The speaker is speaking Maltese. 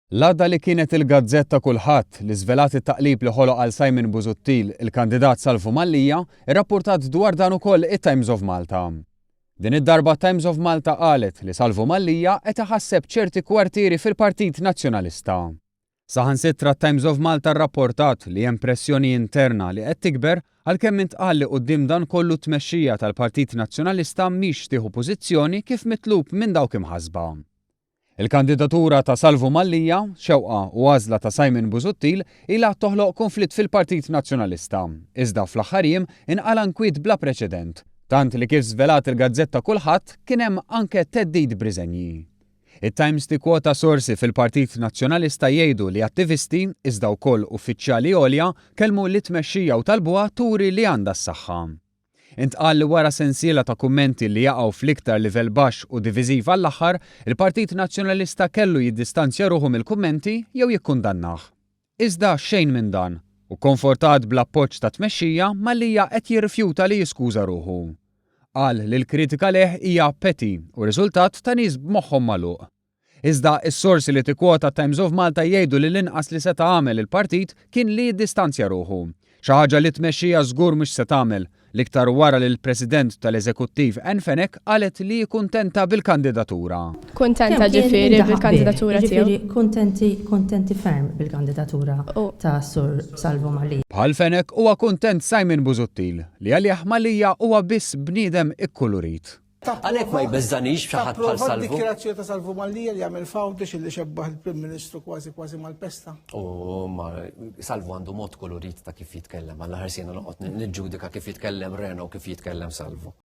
L-għada li kienet il-gazzetta Kullħadd li żvelat it-taqlib li ħoloq għal Simon Busuttil il-kandidat Salvu Mallia, irrappurtat dwar dan ukoll it-Times of Malta. Din id-darba t-Times of Malta qalet li Salvu Mallia qed iħasseb ċerti kwartieri fil-Partit Nazzjonalista. Saħansitra t-Times of Malta rrapportat li hemm pressjoni interna li qed tikber għalkemm intqal li quddiem dan kollu t-tmexxija tal-Partit Nazzjonalista mhix tieħu pożizzjoni kif mitlub minn dawk imħassba. Il-kandidatura ta' Salvu Mallia, xewqa u għażla ta' Simon Busuttil, ilha toħloq kunflitt fil-Partit Nazzjonalista. Iżda fl-aħħar jiem inqala' nkwiet bla preċedent. Tant li kif żvelat il-gazzetta Kullħadd, kien hemm anke theddid b'riżenji. It-Times tikkwota sorsi fil-Partit Nazzjonalista jgħidu li attivisti, iżda wkoll uffiċjali għolja, kellmu lit-tmexxija u talbuha turi li għandha s-saħħa. Intqal li wara sensiela ta' kummenti li jaqgħu fl-iktar livell baxx u diviżiv għall-aħħar, il-Partit Nazzjonalista kellu jiddistanzja ruħu mill-kummenti jew jikkundannah. Iżda xejn minn dan, u kkonfortat bl-appoġġ tat-tmexxija, Mallia qed jirrifjuta li jiskuża ruħu. Qal li l-kritika lejh hija petty u riżultat ta' nies b'moħħhom magħluq. Iżda s-sorsi li tikkwota t-Times of Malta jgħidu li l-inqas li seta' għamel il-partit kien li jiddistanzja ruħu. Xi ħaġa li t-tmexxija żgur mhux se tagħmel, l-iktar wara li l-President tal-Eżekuttiv Ann Fenech qalet li hi kuntenta bil-kandidatura. Kuntenta ġifieri bil-kandidatura tiegħu. Ġifieri kuntenti, kuntenti ferm bil-kandidatura ta' Sur Salvu Mallia. Bħal Fenech huwa kuntent Simon Busuttil, li għalih Mallia huwa biss bniedem ikkulurit. Għalhekk ma jbeżżanix b'xi ħadd bħal Salvu. Dikjarazzjoni ta' Salvu Mallia li għamel f'Għawdex illi xebbaħ il-Prim Ministru kważi kważi mal-pesta. U ma Salvu għandu mod kolorit ta' kif jitkellem, għal ħarsina noqgħod niġġudika kif jitkellem Reno u kif jitkellem Salvu.